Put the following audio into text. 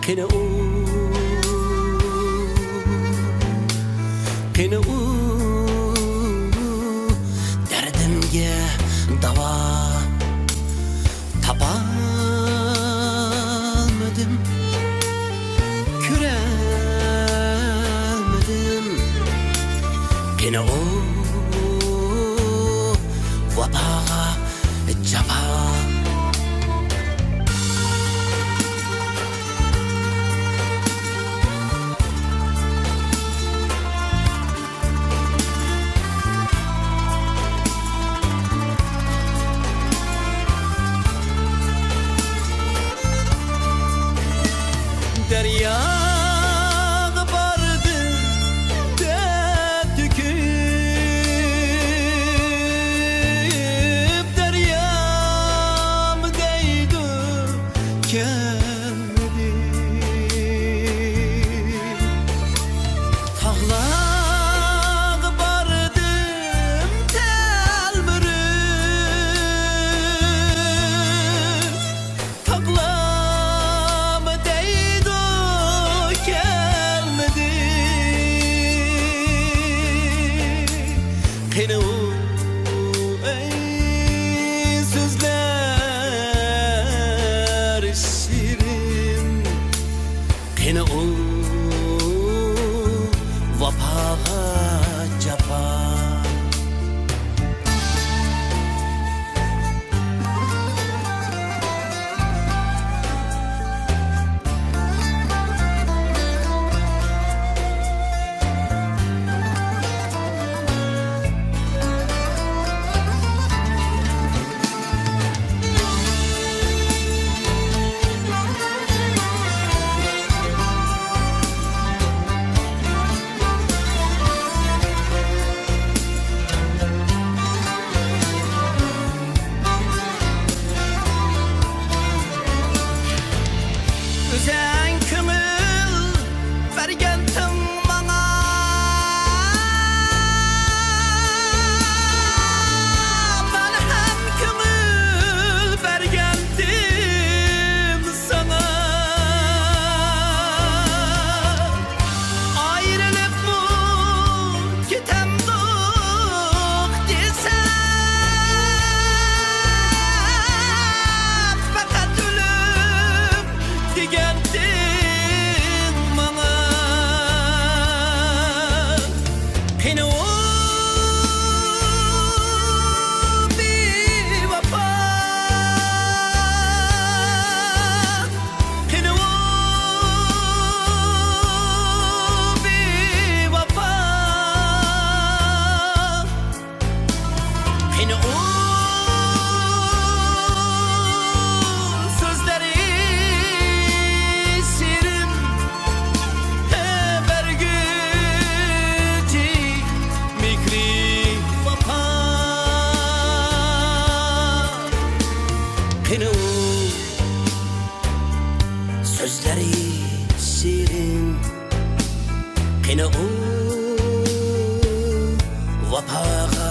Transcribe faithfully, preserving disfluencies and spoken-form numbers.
قېنى ئۇ، قېنى ئۇ، دەردىمگە داۋا. تاپالمىدىم، كۆرەلمىدىم. قېنى ئۇ، ۋاپاغا جاپا. دەرياغا باردىم دەرد تۆكۈپ، دەريام دەيدۇ، كەل تاغلارغا باردىم تەلمۈرۈپ، تاغلارمۇ دەيدۇ كەلمىدى. قېنى ئۇ، ئەي سۆزلەر شېرىن، قېنى ئۇ، ۋاپاغا جاپا. ئۆزۈڭ كۆڭۈل بەرگەنتىڭ ماڭا، مەن ھەم كۆڭۈل بەرگەنتىم ساڭا. ئايرىلىپمۇ كېتەمدۇق دېسەم، پەقەت ئۆلۈم دېگەنتىڭ ماڭا. قېنى ئۇ بىۋاپا، قېنى ئۇ بىۋاپا، قېنى ئۇ سۆزلىرى شېرىن، ھە، بەرگۈچى مېھرى ۋاپا. قېنى ئۇ سۆزلىرى شېرىن، قېنى ئۇ ۋاپاغا